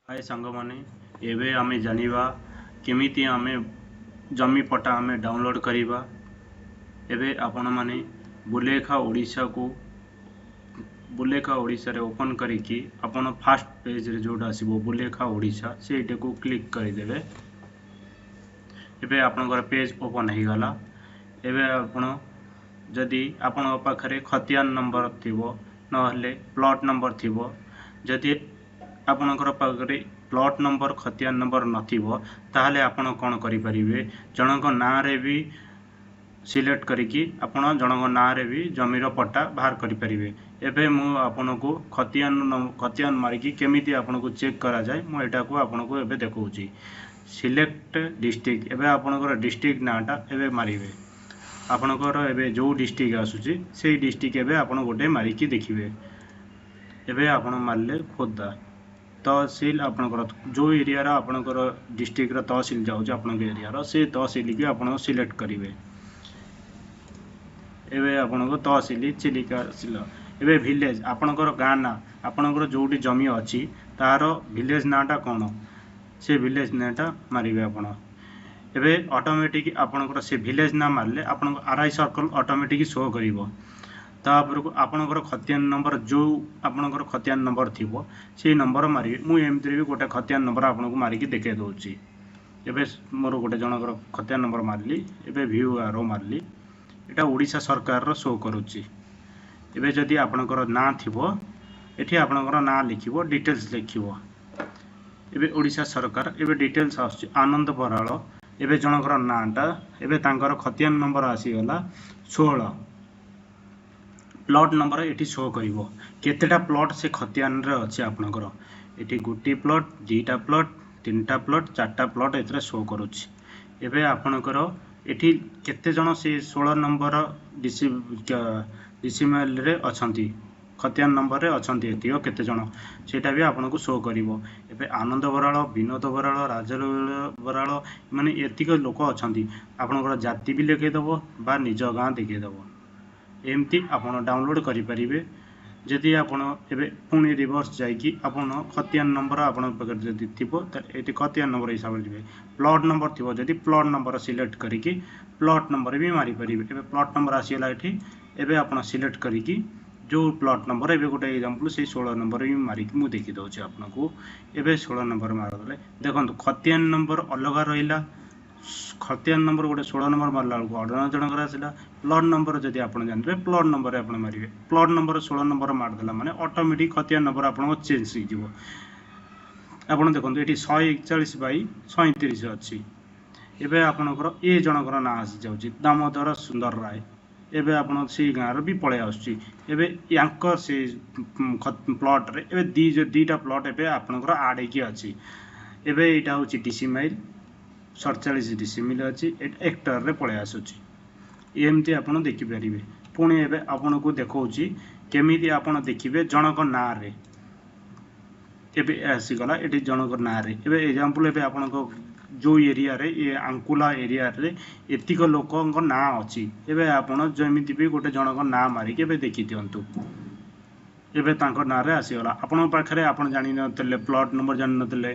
ହାଏ ସାଙ୍ଗମାନେ, ଏବେ ଆମେ ଜାଣିବା କେମିତି ଆମେ ଜମି ପଟ୍ଟା ଆମେ ଡାଉନଲୋଡ଼୍ କରିବା। ଏବେ ଆପଣମାନେ ଭୂଲେଖା ଓଡ଼ିଶାକୁ, ଭୂଲେଖା ଓଡ଼ିଶାରେ ଓପନ୍ କରିକି ଆପଣ ଫାଷ୍ଟ ପେଜ୍ରେ ଯେଉଁଟା ଆସିବ ଭୂଲେଖା ଓଡ଼ିଶା, ସେଇଟାକୁ କ୍ଲିକ୍ କରିଦେବେ। ଏବେ ଆପଣଙ୍କର ପେଜ୍ ଓପନ୍ ହେଇଗଲା। ଏବେ ଆପଣ ଯଦି ଆପଣଙ୍କ ପାଖରେ ଖତିଆନ ନମ୍ବର ଥିବ, ନହେଲେ ପ୍ଲଟ୍ ନମ୍ବର ଥିବ। ଯଦି ଆପଣଙ୍କର ପାଖରେ ପ୍ଲଟ୍ ନମ୍ବର, ଖତିଆନ ନମ୍ବର ନଥିବ, ତାହେଲେ ଆପଣ କ'ଣ କରିପାରିବେ? ଜଣଙ୍କ ନାଁରେ ବି ସିଲେକ୍ଟ କରିକି ଆପଣ ଜଣଙ୍କ ନାଁରେ ବି ଜମିର ପଟ୍ଟା ବାହାର କରିପାରିବେ। ଏବେ ମୁଁ ଆପଣଙ୍କୁ ଖତିଆନ ମାରିକି କେମିତି ଆପଣଙ୍କୁ ଚେକ୍ କରାଯାଏ, ମୁଁ ଏଇଟାକୁ ଆପଣଙ୍କୁ ଏବେ ଦେଖାଉଛି। ସିଲେକ୍ଟ ଡିଷ୍ଟ୍ରିକ୍ଟ, ଏବେ ଆପଣଙ୍କର ଡିଷ୍ଟ୍ରିକ୍ଟ ନାଁଟା ଏବେ ମାରିବେ। ଆପଣଙ୍କର ଏବେ ଯେଉଁ ଡିଷ୍ଟ୍ରିକ୍ଟ ଆସୁଛି, ସେଇ ଡିଷ୍ଟ୍ରିକ୍ଟ ଏବେ ଆପଣ ଗୋଟେ ମାରିକି ଦେଖିବେ। ଏବେ ଆପଣ ମାରିଲେ ଖୋର୍ଦ୍ଧା ତହସିଲ। ଆପଣଙ୍କର ଯେଉଁ ଏରିଆର ଆପଣଙ୍କର ଡିଷ୍ଟ୍ରିକ୍ଟର ତହସିଲ ଯାଉଛି ଆପଣଙ୍କ ଏରିଆର, ସେ ତହସିଲକି ଆପଣ ସିଲେକ୍ଟ କରିବେ। ଏବେ ଆପଣଙ୍କ ତହସିଲ ଚିଲିକା ଆସିଲା। ଏବେ ଭିଲେଜ, ଆପଣଙ୍କର ଗାଁ ନାଁ, ଆପଣଙ୍କର ଯେଉଁଠି ଜମି ଅଛି ତାର ଭିଲେଜ ନାଁଟା କ'ଣ, ସେ ଭିଲେଜ ନାଁଟା ମାରିବେ ଆପଣ। ଏବେ ଅଟୋମେଟିକ୍ ଆପଣଙ୍କର ସେ ଭିଲେଜ ନାଁ ମାରିଲେ ଆପଣଙ୍କ ଆର୍ I circle automatic show କରିବ। ତାପରକୁ ଆପଣଙ୍କର ଖତିଆନ ନମ୍ବର, ଯେଉଁ ଆପଣଙ୍କର ଖତିଆନ ନମ୍ବର ଥିବ, ସେଇ ନମ୍ବର ମାରିବେ। ମୁଁ ଏମିତିରେ ବି ଗୋଟେ ଖତିଆନ ନମ୍ବର ଆପଣଙ୍କୁ ମାରିକି ଦେଖାଇ ଦେଉଛି। ଏବେ ମୋର ଗୋଟେ ଜଣଙ୍କର ଖତିଆନ ନମ୍ବର ମାରିଲି। ଏବେ ଭ୍ୟୁ ଆରୋ ମାରିଲି, ଏଇଟା ଓଡ଼ିଶା ସରକାରର ଶୋ କରୁଛି। ଏବେ ଯଦି ଆପଣଙ୍କର ନାଁ ଥିବ, ଏଠି ଆପଣଙ୍କର ନାଁ ଲେଖିବ, ଡିଟେଲ୍ସ ଲେଖିବ। ଏବେ ଓଡ଼ିଶା ସରକାର, ଏବେ ଡିଟେଲ୍ସ ଆସୁଛି ଆନନ୍ଦ ବରାଳ। ଏବେ ଜଣଙ୍କର ନାଁଟା, ଏବେ ତାଙ୍କର ଖତିଆନ ନମ୍ବର ଆସିଗଲା 16। ପ୍ଲଟ୍ ନମ୍ବର ଏଠି ଶୋ କରିବ, କେତେଟା ପ୍ଲଟ୍ ସେ ଖତିଆନରେ ଅଛି ଆପଣଙ୍କର। ଏଠି ଗୋଟିଏ ପ୍ଲଟ୍, 2ଟା ପ୍ଲଟ୍, 3ଟା ପ୍ଲଟ୍, 4ଟା ପ୍ଲଟ୍ ଏଥିରେ ଶୋ କରୁଛି। ଏବେ ଆପଣଙ୍କର ଏଠି କେତେ ଜଣ ସେ 16 ନମ୍ବର ଡିସିମାଲରେ ଅଛନ୍ତି, ଖତିଆନ ନମ୍ବରରେ ଅଛନ୍ତି ଏତିକ କେତେ ଜଣ, ସେଇଟା ବି ଆପଣଙ୍କୁ ଶୋ କରିବ। ଏବେ ଆନନ୍ଦ ବରାଳ, ବିନୋଦ ବରାଳ, ରାଜ ବରାଳ, ମାନେ ଏତିକ ଲୋକ ଅଛନ୍ତି। ଆପଣଙ୍କର ଜାତି ବି ଲେଖେଇଦେବ ବା ନିଜ ଗାଁ ଦେଖେଇଦେବ। ଏମିତି ଆପଣ ଡାଉନଲୋଡ଼୍ କରିପାରିବେ। ଯଦି ଆପଣ ଏବେ ପୁଣି ରିଭର୍ସ ଯାଇକି ଆପଣ ଖତିଆନ ନମ୍ବର ଆପଣଙ୍କ ପାଖରେ ଯଦି ଥିବ, ତାହେଲେ ଏଠି ଖତିଆନ ନମ୍ବର ହିସାବରେ ଯିବେ। ପ୍ଲଟ୍ ନମ୍ବର ଥିବ ଯଦି, ପ୍ଲଟ୍ ନମ୍ବର ସିଲେକ୍ଟ କରିକି ପ୍ଲଟ୍ ନମ୍ବର ବି ମାରିପାରିବେ। ଏବେ ପ୍ଲଟ୍ ନମ୍ବର ଆସିଗଲା ଏଠି। ଏବେ ଆପଣ ସିଲେକ୍ଟ କରିକି ଯେଉଁ ପ୍ଲଟ୍ ନମ୍ବର, ଏବେ ଗୋଟେ ଏକ୍ଜାମ୍ପଲ୍ ସେଇ 16 ନମ୍ବର ବି ମାରିକି ମୁଁ ଦେଖିଦେଉଛି ଆପଣଙ୍କୁ। ଏବେ 16 ନମ୍ବର ମାରିଦେଲେ ଦେଖନ୍ତୁ ଖତିଆନ ନମ୍ବର ଅଲଗା ରହିଲା। ଖତିଆନ ନମ୍ବର ଗୋଟେ 16 ନମ୍ବର ମାରିଲା ବେଳକୁ ଅଲଗା ଜଣଙ୍କର ଆସିଲା। ପ୍ଲଟ୍ ନମ୍ବର ଯଦି ଆପଣ ଜାଣିଥିବେ, ପ୍ଲଟ୍ ନମ୍ବରରେ ଆପଣ ମାରିବେ। ପ୍ଲଟ୍ ନମ୍ବର 16 ନମ୍ବର ମାରିଦେଲା ମାନେ ଅଟୋମେଟିକ୍ ଖତିଆନ ନମ୍ବର ଆପଣଙ୍କ ଚେଞ୍ଜ ହେଇଯିବ। ଆପଣ ଦେଖନ୍ତୁ, ଏଠି 141/37 ଅଛି। ଏବେ ଆପଣଙ୍କର ଏ ଜଣଙ୍କର ନାଁ ଆସିଯାଉଛି, ଦାମୋଦର ସୁନ୍ଦର ରାୟ। ଏବେ ଆପଣ ସେଇ ଗାଁର ବି ପଳେଇ ଆସୁଛି। ଏବେ ୟାଙ୍କ ସେ ପ୍ଲଟ୍ରେ ଏବେ 2ଟା ପ୍ଲଟ୍ ଏବେ ଆପଣଙ୍କର ଆଡ଼୍ ହେଇକି ଅଛି। ଏବେ ଏଇଟା ହେଉଛି ଡିସିମାଇଲ୍, 47 ଡିସିମିଲ୍ ଅଛି, ଏଇଟା ହେକ୍ଟରରେ ପଳେଇ ଆସୁଛି। ଏମିତି ଆପଣ ଦେଖିପାରିବେ। ପୁଣି ଏବେ ଆପଣଙ୍କୁ ଦେଖାଉଛି କେମିତି ଆପଣ ଦେଖିବେ ଜଣଙ୍କ ନାଁରେ। ଏବେ ଆସିଗଲା ଏଠି ଜଣଙ୍କ ନାଁରେ। ଏବେ ଏକ୍ଜାମ୍ପଲ୍, ଏବେ ଆପଣଙ୍କ ଯେଉଁ ଏରିଆରେ, ଏ ଆଙ୍କୁଲା ଏରିଆରେ ଏତିକ ଲୋକଙ୍କ ନାଁ ଅଛି। ଏବେ ଆପଣ ଯେମିତି ବି ଗୋଟେ ଜଣଙ୍କ ନାଁ ମାରିକି ଏବେ ଦେଖିଦିଅନ୍ତୁ। ଏବେ ତାଙ୍କ ନାଁରେ ଆସିଗଲା ଆପଣଙ୍କ ପାଖରେ। ଆପଣ ଜାଣିନଥିଲେ ପ୍ଲଟ୍ ନମ୍ବର, ଜାଣିନଥିଲେ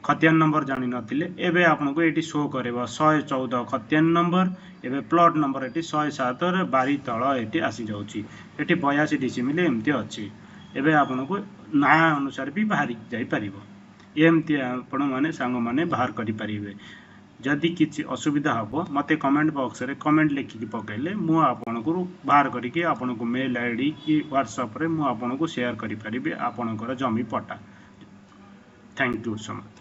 ଖତିଆନ ନମ୍ବର ଜାଣିନଥିଲେ। ଏବେ ଆପଣଙ୍କୁ ଏଇଠି ଶୋ କରିବ 114 ଖତିଆନ ନମ୍ବର। ଏବେ ପ୍ଲଟ୍ ନମ୍ବର ଏଠି 107ରେ ବାରି ତଳ ଏଠି ଆସିଯାଉଛି। ଏଠି 82 ଡିସିମିଲ୍ ଏମିତି ଅଛି। ଏବେ ଆପଣଙ୍କୁ ନାଁ ଅନୁସାରେ ବି ବାହାରି ଯାଇପାରିବ। ଏମିତି ଆପଣମାନେ ସାଙ୍ଗମାନେ ବାହାର କରିପାରିବେ। ଯଦି କିଛି ଅସୁବିଧା ହେବ, ମୋତେ କମେଣ୍ଟ ବକ୍ସରେ କମେଣ୍ଟ ଲେଖିକି ପକାଇଲେ ମୁଁ ଆପଣଙ୍କୁ ବାହାର କରିକି ଆପଣଙ୍କୁ ମେଲ୍ I D କି ହ୍ୱାଟ୍ସଆପ୍ରେ ମୁଁ ଆପଣଙ୍କୁ ସେୟାର କରିପାରିବି ଆପଣଙ୍କର ଜମି ପଟ୍ଟା। Thank you so much.